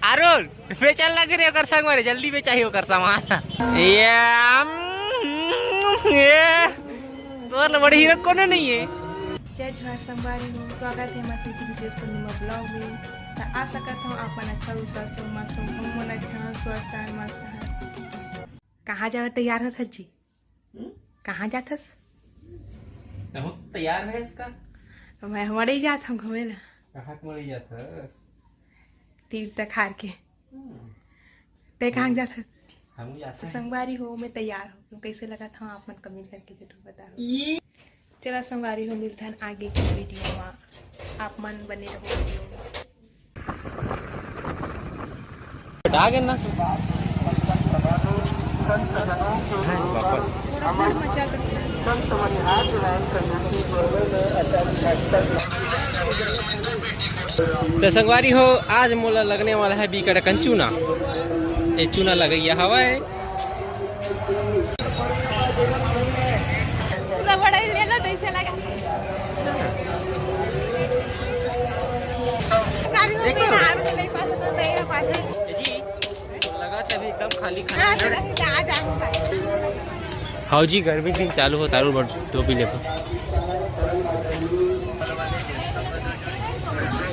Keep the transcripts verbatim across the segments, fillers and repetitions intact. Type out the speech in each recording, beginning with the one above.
आरुल, बेचन लगे रे ओकर संगवारी, जल्दी बेचाही ओकर सामान। ये, ये, तोर ले बड़े हीरो कोनो नहीं है। जय जोहार संगवारी हो, स्वागत है हमर तीज रितेश पूर्णिमा vlog में। त आ सकत हो आप मन अच्छा हो, स्वस्थ हो, मस्त हो, हम मन अच्छा हो, स्वस्थ हो, मस्त हो। कहाँ जावे तैयार होत हस जी? हम्म? कहाँ जाथस? तहूँ तैयार है इसका? मैं हमरे ही जात हूँ घूमे ला। कहाँ के मरे जाथस? तीर तक हार के। हम्म। ते कहाँ जाथस? हम जाते तो हैं। संगवारी हो, मैं तैयार हूँ। कैसे लगा था आप मन comment करके जरूर बताओ। ये चला संगवारी हो, मिलथन आगे के video में। आप मन बने रहो video में। डागे ना। तो संगवारी हो, आज मोला लगने वाला है बीकट अकन चूना। ये चूना लगैया हवय। पूरा बड़ा ही लेना तो इसे लगा। देखो। नहीं पास तो नहीं पास है। जी, लगा था अभी एकदम खाली खाली। हाँ, तो आ जाऊंगा। हाउ जी, गर्मी के दिन चालू होत, आरुल बर टोपी लेबो।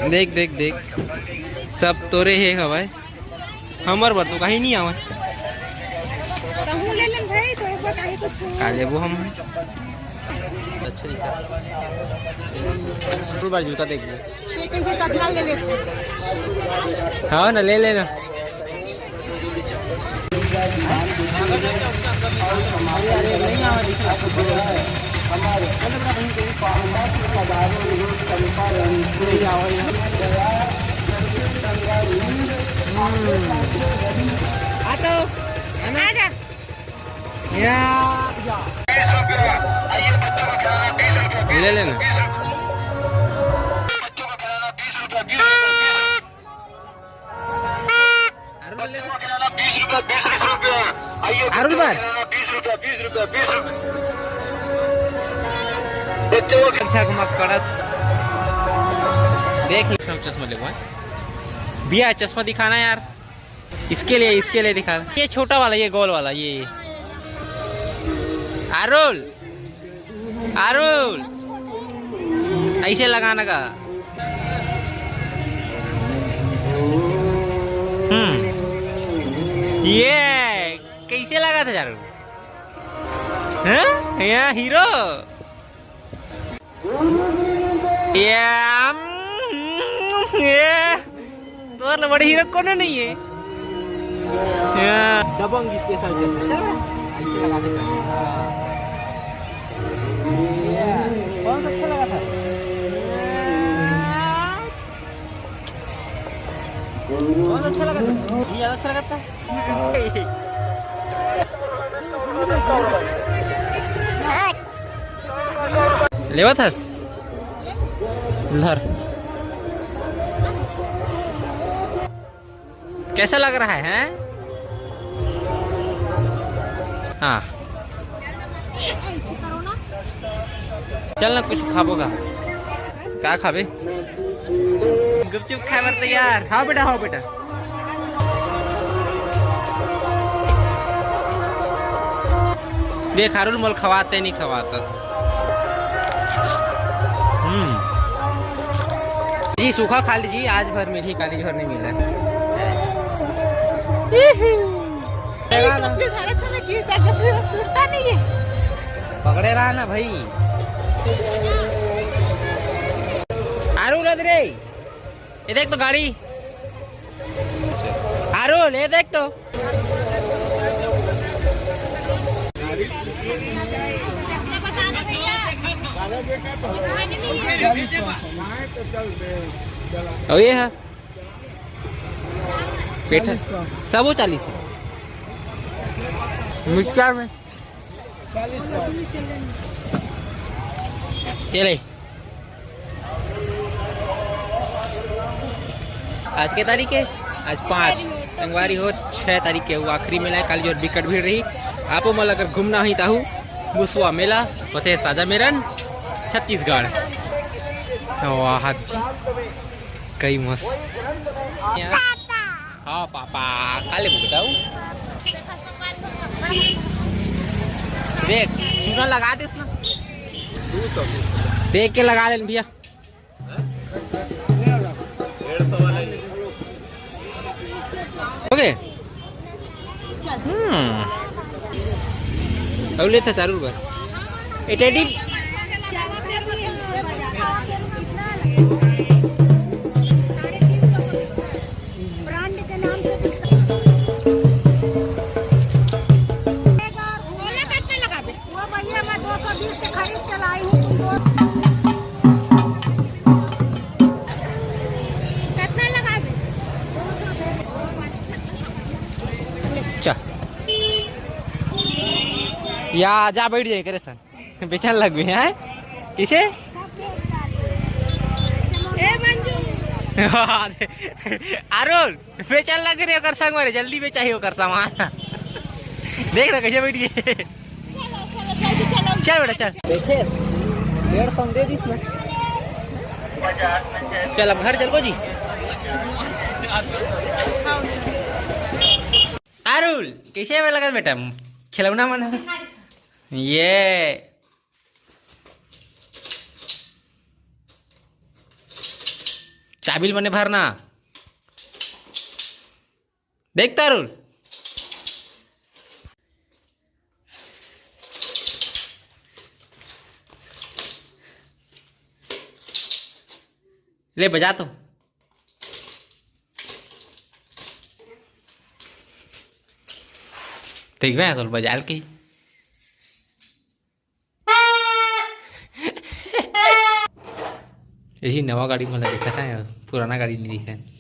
देख, देख, देख, सब तोरे हे हवय, हमर बर तो कहीं नहीं आवय। तहूँ ले लेन भाई, तोर ऊपर काहे कुछ का लेबो हम? अच्छा दिखा। आरुल बर जूता देख ले। ये कहीं से कतना ले लेते हैं। हाँ ना, ले लेना। आ तो, है ना? आजा। या, या। ले लेना। अरुण ले। अरुण बर। अच्छा, घुमा कड़त। देख ले, चश्मा लेबो है। भैया, चश्मा दिखाना यार। इसके लिए, इसके लिए दिखा। ये छोटा वाला, ये गोल वाला, ये, ये। आरुल, आरुल, ऐसे लगाना का। हम्म, ये कैसे लगा था यार? हैं? यहाँ हीरो। ये, हम्म, ये, तोर ले बड़े हीरो कोनो नहीं है। ये। दबंग special चश्मा। चल बे, ऐसे लगा दे चश्मा। हाँ। ये, बहुत अच्छा लगा था। बहुत अच्छा लगा था। ये ज्यादा अच्छा लगा था। लेवत हस? धर। कैसा लग रहा है, हैं? हाँ। चल ना, कुछ खाबो का। का खाबे? गुपचुप खाए बर तैयार। हाँ बेटा, हाँ बेटा। देख, आरुल मोल खवाते नहीं खवातस। हम्म। जी, सूखा खा लीजिए, आज भर मिली, काली झोर नहीं मिला। पकड़े रहा ना। फिर सारा छमे की तक फिर सुरता नहीं है। पकड़े रहा ना भाई। आरुल, रद रे, ये देख तो गाड़ी। आरुल, ये देख तो। और ये है पेठा, सब वो चालीस है। मिक्सचर में। ये ले। आज के तारीख है, आज पाँच। संगवारी हो, छः तारीख के वो आखिरी मेला है, काली झोर बिकट भीड़ रही। आपो मन अगर घूमना ही ताहू, मुसवा मेला, होथे साजा मेरन, छत्तीसगढ़। वाह जी, कई मस्त। हाँ पापा, का लेबू बेटा? ऊ देख, चूना लगा देस ना। देख के लगा लेन भैया। ओके। हम्म। अब लेता चारू बार। ए टेडी। ब्रांड के नाम से बिकता। बोला कितना लगाबे? वो भैया, मैं दो सौ बीस के खरीद के लाई हूँ, तुम दो। कितना लगाबे? अच्छा। या जा बैठ जाए करे सन। बेचन लगबे हैं? किसे? ए मंजू। अरे, अरुण, बेचन लग रहे ओकर संग वाले, जल्दी बेचाही ओकर सामान। देख ना कैसे बैठ गए। चलो, चलो, जल्दी चलो। चल बेटा, चल। देखे, डेढ़ सौ में दे दीस ना। चल, अब घर चलबो जी। अरुण, कैसे में लगत बेटा? खिलौना मन है। ये चाबी ल बने भरना। देख तारुल, ले बजा तो। देख मैं तो बजा के। यही नवा गाड़ी मोला दिखत है, पुराना गाड़ी नहीं दिखत है।